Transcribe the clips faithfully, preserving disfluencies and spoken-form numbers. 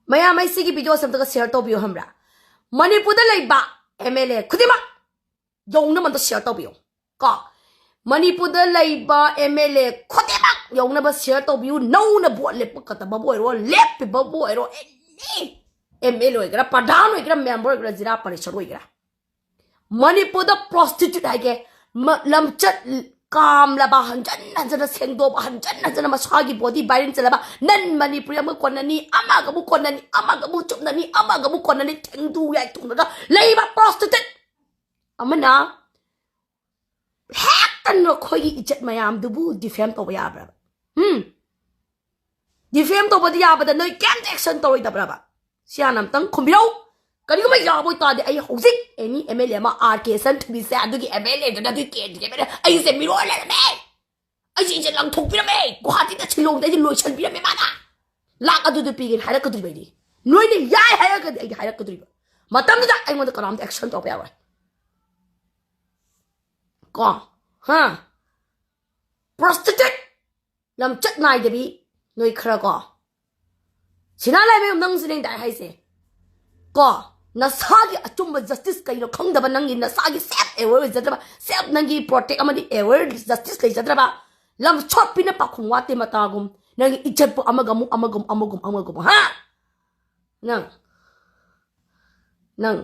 ꯃꯌꯥꯝ ꯑꯩ ꯁꯤꯒꯤ ꯚꯤꯗꯤꯑꯣꯁꯦ ꯑꯝꯇꯒ ꯁꯤꯌꯔ ꯇꯧꯕꯤꯌꯨ ꯈꯪꯕ꯭ꯔꯥ? ꯃꯅꯤꯄꯨꯔꯗ ꯂꯩꯕ ꯑꯦꯝ ꯑꯦꯜ ꯑꯦ ꯈꯨꯗꯤꯡꯃꯛ ꯌꯧꯅꯕ ꯑꯝꯇ ꯁꯤꯌꯔ ꯇꯧꯕꯤꯌꯨ ꯀꯣ꯫ ꯃꯅꯤꯄꯨꯔꯗ ꯂꯩꯕ ꯑꯦꯝ ꯑꯦꯜ ꯑꯦ ꯈꯨꯗꯤꯡꯃꯛ ꯌꯧꯅꯕ ꯁꯤꯌꯔ ꯇꯧꯕꯤꯌꯨ꯫ ꯅꯧꯅ ꯚꯣꯠ ꯂꯦꯞꯄ ꯀꯠꯇꯕꯕꯨ ꯑꯣꯏꯔꯣ, ꯂꯦꯞꯄꯤꯕꯕꯨ ꯑꯣꯏꯔꯣ, ꯑꯦꯅꯤ ꯑꯦꯝ ꯑꯦꯜ ꯑꯦ ꯑꯣꯏꯒꯦꯔꯥ, ꯄ꯭ꯔꯙꯥꯟ ꯑꯣꯏꯒꯦꯔꯥ, ꯃꯦꯝꯕꯔ ꯑꯣꯏꯒꯦꯔꯥ, ꯖꯤꯂꯥ ꯄꯔꯤꯁꯠ ꯑꯣꯏꯒꯦꯔꯥ, ꯃꯅꯤꯄꯨꯔꯗ ꯄ꯭ꯔꯣꯁꯇꯤꯇ꯭ꯌꯨꯠ ꯍꯥꯏꯒꯦ, ꯃ-, ꯂꯝꯆꯠ ꯀꯥꯝꯂꯕ, ꯍꯟꯖꯟ ꯍꯟꯖꯟꯅ ꯁꯦꯡꯗꯣꯛꯄ, ꯍꯟꯖꯟ ꯍꯟꯖꯟꯅ ꯃꯁꯥꯒꯤ ꯕꯣꯗꯤ ꯚꯥꯏꯔꯦꯟ ꯆꯠꯂꯕ, ꯅꯟ ꯃꯅꯤꯄꯨꯔꯤ ꯑꯃ ꯀꯣꯟꯅꯅꯤ, ꯑꯃꯒ ꯑꯃꯨꯛ ꯀꯣꯟꯅꯅꯤ, ꯑꯃꯒ ꯑꯃꯨꯛ ꯆꯨꯝꯅꯅꯤ, ꯑꯃꯒ ꯑꯃꯨꯛ ꯀꯣꯟꯅꯅꯤ, ꯊꯦꯡꯗꯨ ꯌꯥꯏ ꯊꯨꯡꯂꯒ ꯂꯩꯕ ꯄ꯭ꯔꯣꯁꯇꯤꯇ꯭ꯌꯨꯠ ꯑꯃꯅ ꯍꯦꯛꯇ ꯅꯈꯣꯏꯒꯤ ꯏꯖꯠ ꯃꯌꯥꯝꯗꯨꯕꯨ ꯗꯤꯐꯦꯝ ꯇꯧꯕ ꯌꯥꯕ꯭ꯔꯕ? ꯎꯝ? ꯗꯤꯐꯦꯝ ꯇꯧꯕꯗꯤ ꯌꯥꯕꯗ ꯅꯣꯏ ꯀꯩꯝꯇ ꯑꯦꯛꯁꯟ ꯇꯧꯔꯣꯏꯗꯕ꯭ꯔꯕ? ꯁꯤ ꯍꯥꯟꯅ ꯑꯝꯇꯪ ꯈꯨꯝꯕꯤꯔꯧ꯫ ꯀꯔꯤꯒꯨꯝꯕ ꯌꯥꯕ ꯑꯣꯏꯇꯥꯔꯗꯤ ꯑꯩ ꯍꯧꯖꯤꯛ ꯑꯦꯅꯤ ꯑꯦꯝ ꯑꯦꯜ ꯑꯦ ꯑꯃ, ꯑꯥꯔ ꯀꯦ ꯁꯟꯊꯨꯕꯤꯁꯦ ꯑꯗꯨꯒꯤ ꯑꯦꯝ ꯑꯦꯜ ꯑꯦꯗꯨꯅ ꯑꯗꯨꯒꯤ ꯀꯦꯟꯗ꯭ꯔꯒꯤ ꯑꯦꯝ ꯑꯦꯜ ꯑꯦ, ꯑꯩꯁꯦ ꯃꯤꯔꯣꯜ ꯂꯩꯔꯝꯃꯦ, ꯑꯩꯁꯦ ꯏꯖꯠ ꯂꯪꯊꯣꯛꯄꯤꯔꯝꯃꯦ, ꯒꯨꯍꯥꯇꯤꯗ ꯁꯤꯂꯣꯡꯗ ꯑꯩꯁꯦ ꯂꯣꯏꯁꯟꯕꯤꯔꯝꯃꯦ ꯃꯥꯅ, ꯂꯥꯛ ꯑꯗꯨꯗ ꯄꯤꯒꯦꯅ ꯍꯥꯏꯔꯛꯀꯗꯣꯔꯤꯕ ꯑꯩꯗꯤ꯫ ꯅꯣꯏꯅ ꯌꯥꯏ ꯍꯥꯏꯔꯒꯗꯤ ꯑꯩꯗꯤ ꯍꯥꯏꯔꯛꯀꯗꯣꯔꯤꯕ꯫ ꯃꯇꯝꯗꯨꯗ ꯑꯩꯉꯣꯟꯗ ꯀꯅꯥꯝꯇ ꯑꯦꯛꯁꯟ ꯇꯧꯕ ꯌꯥꯔꯣꯏ ꯀꯣ꯫ ꯍꯥ? ꯄ꯭ꯔꯣꯁꯇꯤꯇ꯭ꯌꯨꯠ, ꯂꯝꯆꯠ ꯅꯥꯏꯗꯕꯤ ꯅꯣꯏ ꯈꯔ ꯀꯣ꯫ ꯁꯤꯅꯥ ꯂꯥꯏꯃꯌꯨꯝ, ꯅꯪꯁꯤꯅꯦ ꯑꯩꯅ ꯗꯥꯏꯔꯦꯛ ꯍꯥꯏꯁꯦ ꯀꯣ꯫ ꯅꯁꯥꯒꯤ ꯑꯆꯨꯝꯕ ꯖꯁꯇꯤꯁ ꯀꯩꯅꯣ ꯈꯪꯗꯕ, ꯅꯪꯒꯤ ꯅꯁꯥꯒꯤ ꯁꯦꯜꯐ ꯑꯦꯋꯦꯌꯔ ꯑꯣꯏꯖꯗ꯭ꯔꯕ, ꯁꯦꯜꯐ ꯅꯪꯒꯤ ꯄ꯭ꯔꯣꯇꯦꯛ ꯑꯃꯗꯤ ꯑꯦꯋꯦꯌꯔ ꯖꯁꯇꯤꯁ ꯂꯩꯖꯗ꯭ꯔꯕ, ꯂꯝ ꯁꯣꯠꯄꯤꯅ ꯄꯥꯈꯣꯡ ꯋꯥꯠꯇꯦ ꯃꯇꯥꯒꯨꯝ, ꯅꯪꯒꯤ ꯏꯖꯠꯄꯨ ꯑꯃꯒ ꯑꯃꯨꯛ, ꯑꯃꯒꯨꯝ, ꯑꯃꯒꯨꯝ, ꯑꯃꯒꯨꯝ, ꯍꯥ? ꯅꯪ, ꯅꯪ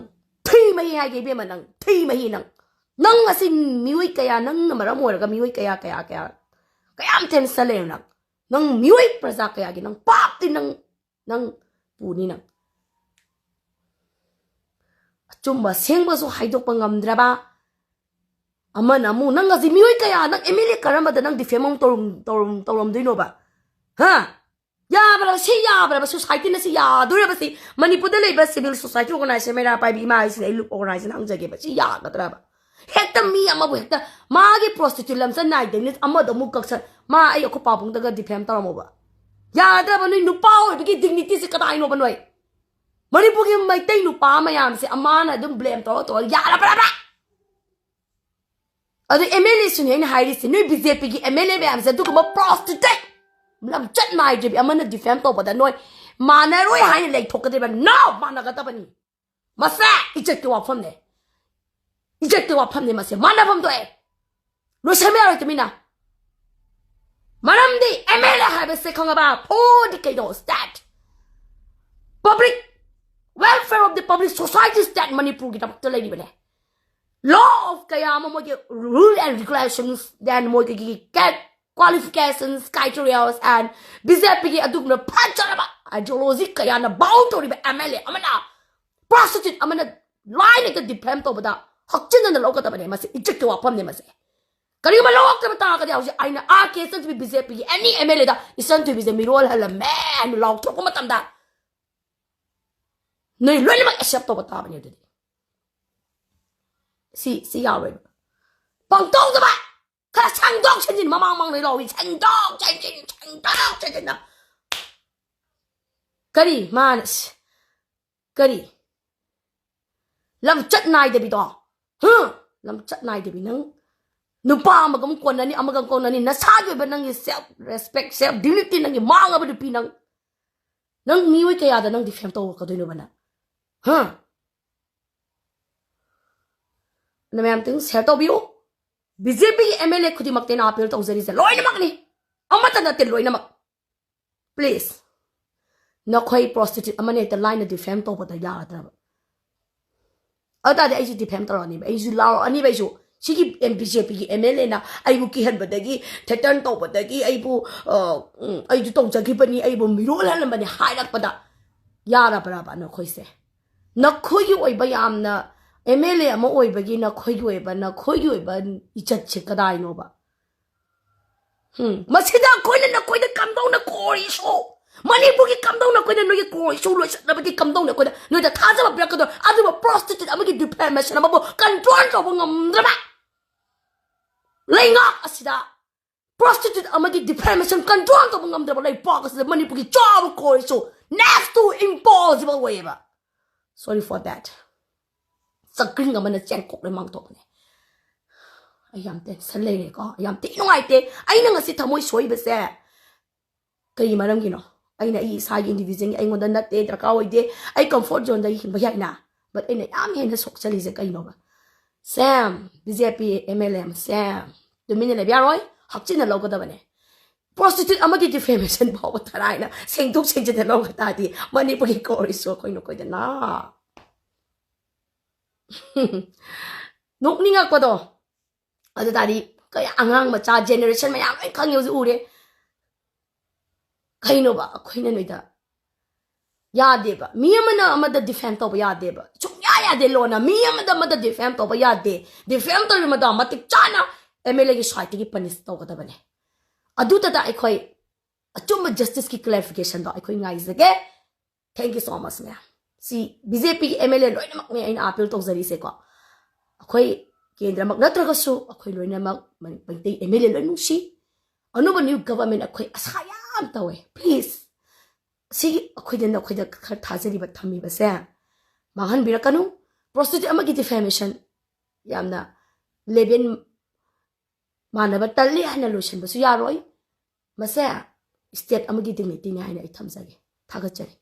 ꯊꯤ ꯃꯍꯤ ꯍꯥꯏꯒꯦ ꯏꯕꯦꯝꯃ, ꯅꯪ ꯊꯤ ꯃꯍꯤ, ꯅꯪ, ꯅꯪ ꯑꯁꯤ ꯃꯤꯑꯣꯏ ꯀꯌꯥ, ꯅꯪꯅ ꯃꯔꯝ ꯑꯣꯏꯔꯒ ꯃꯤꯑꯣꯏ ꯀꯌꯥ, ꯀꯌꯥ, ꯀꯌꯥ, ꯀꯌꯥꯝ ꯊꯦꯡꯅ ꯂꯩꯔꯦ ꯅꯪ꯫ ꯅꯪ ꯃꯤꯑꯣꯏ ꯄ꯭ꯔꯖꯥ ꯀꯌꯥꯒꯤ ꯅꯪ ꯄꯥꯞꯇꯤ ꯅꯪ, ꯅꯪ ꯄꯨꯅꯤ ꯅꯪ꯫ ꯑꯆꯨꯝꯕ ꯑꯁꯦꯡꯕꯁꯨ ꯍꯥꯏꯗꯣꯛꯄ ꯉꯝꯗ꯭ꯔꯕ, ꯑꯃꯅ ꯑꯃꯨꯛ, ꯅꯪ ꯑꯁꯤ ꯃꯤꯑꯣꯏ ꯀꯌꯥ, ꯅꯪ ꯑꯦꯝ ꯑꯦꯜ ꯑꯦ ꯀꯔꯝꯕꯗ ꯅꯪ ꯗꯤꯐꯦꯝ ꯑꯃꯨꯛ ꯇꯧꯔꯝ-, ꯇꯧꯔꯝ-, ꯇꯧꯔꯝꯗꯣꯏꯅꯣꯕ? ꯍꯥ? ꯌꯥꯕ꯭ꯔꯕ? ꯁꯤ ꯌꯥꯕ꯭ꯔꯕ? ꯁꯣꯁꯥꯏꯇꯤꯅ ꯁꯤ ꯌꯥꯗꯣꯏꯔꯕ? ꯁꯤ ꯃꯅꯤꯄꯨꯔꯗ ꯂꯩꯕ ꯁꯤꯚꯤꯜ ꯁꯣꯁꯥꯏꯇꯤ ꯑꯣꯔꯒꯅꯥꯏꯖꯦꯁꯟ, ꯃꯩꯔꯥ ꯄꯥꯏꯕꯤ ꯏꯃꯥ ꯍꯥꯏꯁꯤꯅ ꯑꯩ ꯂꯨꯞ ꯑꯣꯔꯒꯅꯥꯏꯖꯦꯁꯟ ꯍꯪꯖꯒꯦꯕ, ꯁꯤ ꯌꯥꯒꯗ꯭ꯔꯕ? ꯍꯦꯛꯇ ꯃꯤ ꯑꯃꯕꯨ ꯍꯦꯛꯇ ꯃꯥꯒꯤ ꯄ꯭ꯔꯣꯁꯇꯤꯇ꯭ꯌꯨꯠ ꯂꯝꯆꯠ ꯅꯥꯏꯗꯕꯅꯤ, ꯑꯃꯗ ꯑꯃꯨꯛ ꯀꯛꯁꯟ, ꯃꯥ ꯑꯩ ꯑꯩꯈꯣꯏ ꯄꯥꯕꯨꯡꯗꯒ ꯗꯤꯐꯦꯝ ꯇꯧꯔꯝꯃꯣꯕ? ꯌꯥꯒꯗ꯭ꯔꯕ? ꯅꯣꯏ ꯅꯨꯄꯥ ꯑꯣꯏꯕꯒꯤ ꯗꯤꯒꯅꯤꯇꯤꯁꯦ ꯀꯗꯥꯏꯅꯣꯕ ꯅꯣꯏ? ꯃꯅꯤꯄꯨꯔꯒꯤ ꯃꯩꯇꯩ ꯅꯨꯄꯥ ꯃꯌꯥꯝꯁꯦ ꯑꯃꯅ ꯑꯗꯨꯝ ꯕ꯭ꯂꯦꯝ ꯇꯧꯔ ꯇꯧꯔ ꯌꯥꯔꯕ꯭ꯔꯕ? ꯑꯗꯨ ꯑꯦꯝ ꯑꯦꯜ ꯑꯦꯁꯨꯅꯦ ꯑꯩꯅ ꯍꯥꯏꯔꯤꯁꯦ, ꯅꯣꯏ ꯕꯤ ꯖꯦ ꯄꯤꯒꯤ ꯑꯦꯝ ꯑꯦꯜ ꯑꯦ ꯃꯌꯥꯝꯁꯦ ꯑꯗꯨꯒꯨꯝꯕ ꯄ꯭ꯔꯣꯁꯇꯤꯇ꯭ꯌꯨꯠ, ꯂꯝꯆꯠ ꯅꯥꯏꯗ꯭ꯔꯕꯤ ꯑꯃꯅ ꯗꯤꯐꯦꯝ ꯇꯧꯕꯗ ꯅꯣꯏ ꯃꯥꯟꯅꯔꯣꯏ ꯍꯥꯏꯅ ꯂꯩꯊꯣꯛꯀꯗꯧꯔꯤꯕ? No, ꯃꯥꯟꯅꯒꯗꯕꯅꯤ꯫ ꯃꯁꯦ ꯏꯖꯠꯀꯤ ꯋꯥꯐꯝꯅꯦ꯫ ꯏꯖꯠꯀꯤ ꯋꯥꯐꯝꯅꯦ ꯃꯁꯦ꯫ ꯃꯥꯟꯅꯐꯝ ꯊꯣꯛꯑꯦ꯫ ꯂꯣꯏꯁꯟꯕ ꯌꯥꯔꯣꯏ ꯇꯨꯃꯤꯟꯅ꯫ ꯃꯔꯝꯗꯤ MLA ꯍꯥꯏꯕꯁꯦ ꯈꯪꯉꯕ? For the ꯀꯩꯅꯣ, state, public welfare of the public society, state ꯃꯅꯤꯄꯨꯔꯒꯤꯗꯃꯛꯇ ꯂꯩꯔꯤꯕꯅꯦ꯫ Law of ꯀꯌꯥ ꯑꯃ, ꯃꯣꯏꯒꯤ rule and regulations, then ꯃꯣꯏꯒꯤ qualifications, criterias, and BJPꯒꯤ ꯑꯗꯨꯒꯨꯝꯂꯕ ꯐꯖꯔꯕ ideology ꯀꯌꯥꯅ bound ꯇꯧꯔꯤꯕ MLA ꯑꯃꯅ, prostitute ꯑꯃꯅ line ꯍꯦꯛꯇ defame ꯇꯧꯕꯗ ꯍꯛꯆꯤꯟꯅꯅ ꯂꯧꯒꯗꯕꯅꯦ꯫ ꯃꯁꯤ ꯏꯖꯠꯀꯤ ꯋꯥꯐꯝꯅꯦ ꯃꯁꯦ꯫ ꯀꯔꯤꯒꯨꯝꯕ ꯂꯧꯔꯛꯇꯕ ꯇꯥꯔꯒꯗꯤ ꯍꯧꯖꯤꯛ ꯑꯩꯅ ꯑꯥꯔ ꯀꯦ ꯏꯆꯟꯊꯣꯏꯕꯤ, BJPꯒꯤ any MLAꯗ "ꯏꯆꯟꯊꯣꯏꯕꯤꯁꯦ ꯃꯤꯔꯣꯜ ꯍꯜꯂꯝꯃꯦ" ꯍꯥꯏꯅ ꯂꯥꯎꯊꯣꯛꯄ ꯃꯇꯝꯗ ꯅꯣꯏ ꯂꯣꯏꯅꯃꯛ accept ꯇꯧꯕ ꯇꯥꯕꯅꯦ꯫ ꯑꯗꯨꯗꯤ ꯁꯤ, ꯁꯤ ꯌꯥꯔꯣꯏꯕ꯫ ꯄꯪꯇꯧꯗꯕ꯫ ꯈꯔ ꯁꯦꯡꯗꯣꯛ ꯁꯦꯡꯖꯤꯟ, ꯃꯃꯥꯡ ꯃꯃꯥꯡꯗꯩ ꯂꯥꯎꯏ, ꯁꯦꯡꯗꯣꯛ ꯁꯦꯡꯖꯤꯟ, ꯁꯦꯡꯗꯣꯛ ꯁꯦꯡꯖꯤꯟꯅ꯫ ꯀꯔꯤ ꯃꯥꯅ ꯁꯤ-, ꯀꯔꯤ? ꯂꯝꯆꯠ ꯅꯥꯏꯗꯕꯤꯗꯣ꯫ ꯍꯨꯝ? ꯂꯝꯆꯠ ꯅꯥꯏꯗꯕꯤ ꯅꯪ꯫ ꯅꯨꯄꯥ ꯑꯃꯒ ꯑꯃꯨꯛ ꯀꯣꯟꯅꯅꯤ, ꯑꯃꯒ ꯑꯃꯨꯛ ꯀꯣꯟꯅꯅꯤ꯫ ꯅꯁꯥꯒꯤ ꯑꯣꯏꯕ ꯅꯪꯒꯤ self respect, self dignity ꯅꯪꯒꯤ ꯃꯥꯡꯉꯕ ꯅꯨꯄꯤ ꯅꯪ꯫ ꯅꯪ ꯃꯤꯑꯣꯏ ꯀꯌꯥꯗ ꯅꯪ defame ꯇꯧꯔꯛꯀꯗꯣꯏꯅꯣꯕ ꯅꯪ? ꯍꯥ? ꯅ ꯃꯌꯥꯝ ꯇꯪ share ꯇꯧꯕꯤꯌꯨ꯫ BJPꯒꯤ MLA ꯈꯨꯗꯤꯡꯃꯛꯇ ꯑꯩꯅ appeal ꯇꯧꯖꯔꯤꯁꯦ ꯂꯣꯏꯅꯃꯛꯅꯤ꯫ ꯑꯃꯠꯇ ꯅꯠꯇꯦ, ꯂꯣꯏꯅꯃꯛ꯫ Please꯫ ꯅꯈꯣꯏ prostitute ꯑꯃꯅ ꯍꯦꯛꯇ line defame ꯇꯧꯕꯗ ꯌꯥꯒꯗ꯭ꯔꯕ? ꯑꯗꯨ ꯇꯥꯔꯗꯤ ꯑꯩꯁꯨ defame ꯇꯧꯔꯛꯑꯅꯤꯕ, ꯑꯩꯁꯨ ꯂꯥꯎꯔꯛꯑꯅꯤꯕ꯫ ꯑꯩꯁꯨ ꯁꯤꯒꯤ MBJPꯒꯤ MLAꯅ ꯑꯩꯕꯨ ꯀꯤꯍꯟꯕꯗꯒꯤ, threaten ꯇꯧꯕꯗꯒꯤ, ꯑꯩꯕꯨ, ꯑ, ꯎꯝ, ꯑꯩꯁꯨ ꯇꯧꯖꯈꯤꯕꯅꯤ, ꯑꯩꯕꯨ ꯃꯤꯔꯣꯜꯍꯜꯂꯝꯕꯅꯤ ꯍꯥꯏꯔꯛꯄꯗ ꯌꯥꯔꯕ꯭ꯔꯕ ꯅꯈꯣꯏꯁꯦ? ꯅꯈꯣꯏꯒꯤ ꯑꯣꯏꯕ ꯌꯥꯝꯅ, MLA ꯑꯃ ꯑꯣꯏꯕꯒꯤ ꯅꯈꯣꯏꯒꯤ ꯑꯣꯏꯕ, ꯅꯈꯣꯏꯒꯤ ꯑꯣꯏꯕ ꯏꯖꯠꯁꯦ ꯀꯗꯥꯏꯅꯣꯕ? ꯎꯝ, ꯃꯁꯤꯗ ꯑꯩꯈꯣꯏꯅ ꯅꯈꯣꯏꯗ ꯀꯝꯗꯧꯅ ꯀꯣꯔꯤꯁꯨ, ꯃꯅꯤꯄꯨꯔꯒꯤ ꯀꯝꯗꯧꯅ ꯑꯩꯈꯣꯏꯅ ꯅꯣꯏꯒꯤ ꯀꯣꯔꯤꯁꯨ ꯂꯣꯏꯁꯤꯟꯅꯕꯒꯤ ꯀꯝꯗꯧꯅ ꯑꯩꯈꯣꯏꯅ ꯅꯣꯏꯗ ꯊꯥꯖꯕ ꯄꯤꯔꯛꯀꯗꯣꯏꯅꯣ? ꯑꯗꯨꯕꯨ prostitute ꯑꯃꯒꯤ defamation ꯑꯃꯕꯨ control ꯇꯧꯕ ꯉꯝꯗ꯭ꯔꯕ ꯂꯩꯉꯥꯛ ꯑꯁꯤꯗ prostitute ꯑꯃꯒꯤ defamation control ꯇꯧꯕ ꯉꯝꯗ꯭ꯔꯕ ꯂꯩꯄꯥꯛ ꯑꯁꯤꯗ ꯃꯅꯤꯄꯨꯔꯒꯤ ꯆꯥꯕ ꯀꯣꯔꯤꯁꯨ next to impossible ꯑꯣꯏꯌꯦꯕ꯫ Sorry for that꯫ ꯆꯀ꯭ꯔꯤꯡ ꯑꯃꯅ ꯆꯦꯡꯀꯣꯛꯂꯦ ꯃꯥꯡꯊꯣꯛꯄꯅꯦ꯫ ꯑꯩ ꯌꯥꯝ tension ꯂꯩꯔꯦꯀꯣ, ꯌꯥꯝ ꯊꯤ ꯅꯨꯡꯉꯥꯏꯇꯦ꯫ ꯑꯩꯅ ꯉꯁꯤ ꯊꯃꯣꯏ ꯁꯣꯏꯕꯁꯦ ꯀꯔꯤ ꯃꯔꯝꯒꯤꯅꯣ? ꯑꯩꯅ ꯑꯩ ꯏꯁꯥꯒꯤ individualꯒꯤ ꯑꯩꯉꯣꯟꯗ ꯅꯠꯇꯦ, ꯗꯔꯀꯥꯔ ꯑꯣꯏꯗꯦ, ꯑꯩ comfort zoneꯗꯒꯤ ꯍꯤꯡꯕ ꯌꯥꯏꯅ꯫ But ꯑꯩꯅ ꯌꯥꯝ ꯍꯦꯟꯅ ꯁꯣꯛꯆꯜꯂꯤꯁꯦ ꯀꯩꯅꯣꯕ? ꯁꯦꯝ, BJP MLA ꯑꯃ ꯁꯦꯝ, ꯇꯨꯃꯤꯟꯅ ꯂꯩꯕ ꯌꯥꯔꯣꯏ, ꯍꯛꯆꯤꯟꯅ ꯂꯧꯒꯗꯕꯅꯦ꯫ Prostitute ꯑꯃꯒꯤ defamation ꯐꯥꯎꯕ ꯊꯔꯥꯏꯅ ꯁꯦꯡꯗꯣꯛ ꯁꯦꯡꯖꯤꯟꯅ ꯂꯧꯕ ꯇꯥꯔꯗꯤ ꯃꯅꯤꯄꯨꯔꯒꯤ core issue ꯑꯩꯈꯣꯏ ꯅꯈꯣꯏꯗꯅ ꯅꯣꯛꯅꯤꯡꯉꯛꯄꯗꯣ꯫ ꯑꯗꯨ ꯇꯥꯔꯗꯤ ꯀꯌꯥ ꯑꯉꯥꯡ ꯃꯆꯥ generation ꯃꯌꯥꯝ ꯂꯣꯏ ꯈꯪꯉꯦ, ꯍꯧꯖꯤꯛ ꯎꯔꯦ꯫ ꯀꯩꯅꯣꯕ ꯑꯩꯈꯣꯏꯅ ꯅꯣꯏꯗ ꯌꯥꯗꯦꯕ, ꯃꯤ ꯑꯃꯅ ꯑꯃꯗ defame ꯇꯧꯕ ꯌꯥꯗꯦꯕ, ꯁꯨꯡꯌꯥ ꯌꯥꯗꯦ꯫ Lawꯅ ꯃꯤ ꯑꯃꯗ ꯑꯃꯗ defame ꯇꯧꯕ ꯌꯥꯗꯦ꯫ Defame ꯇꯧꯔꯤꯕ ꯃꯗꯣ ꯃꯇꯤꯛ ꯆꯥꯅ MLAꯒꯤ sideꯇꯒꯤ punish ꯇꯧꯒꯗꯕꯅꯦ꯫ ꯑꯗꯨꯇꯗ ꯑꯩꯈꯣꯏ ꯑꯆꯨꯝꯕ justiceꯀꯤ clarificationꯗꯣ ꯑꯩꯈꯣꯏ ꯉꯥꯏꯖꯒꯦ꯫ Thank you so much ꯃꯌꯥꯝ꯫ ꯁꯤ BJPꯒꯤ MLA ꯂꯣꯏꯅꯃꯛꯅꯦ ꯑꯩꯅ appeal ꯇꯧꯖꯔꯤꯁꯦꯀꯣ꯫ ꯑꯩꯈꯣꯏ ꯀꯦꯟꯗ꯭ꯔꯃꯛ ꯅꯠꯇ꯭ꯔꯒꯁꯨ ꯑꯩꯈꯣꯏ ꯂꯣꯏꯅꯃꯛ ꯃꯩꯇꯩ MLA ꯂꯣꯏ ꯅꯨꯡꯁꯤ꯫ ꯑꯅꯧꯕ new government ꯑꯩꯈꯣꯏ ꯑꯁꯥ ꯌꯥꯝ ꯇꯧꯋꯦ꯫ Please, ꯁꯤꯒꯤ ꯑꯩꯈꯣꯏꯗ ꯅꯈꯣꯏꯗ ꯈꯔ ꯊꯥꯖꯔꯤꯕ ꯊꯝꯃꯤꯕꯁꯦ ꯃꯥꯡꯍꯟꯕꯤꯔꯛꯀꯅꯨ꯫ Prostitute ꯑꯃꯒꯤ defamation ꯌꯥꯝꯅ level ꯃꯥꯟꯅꯕ ꯇꯜꯂꯤ ꯍꯥꯏꯅ ꯂꯣꯏꯁꯤꯟꯕꯁꯨ ꯌꯥꯔꯣꯏ꯫ ꯃꯁꯦ state ꯑꯃꯒꯤ dignityꯅꯤ ꯍꯥꯏꯅ ꯑꯩ ꯊꯝꯖꯒꯦ꯫ ꯊꯥꯒꯠꯆꯔꯤ꯫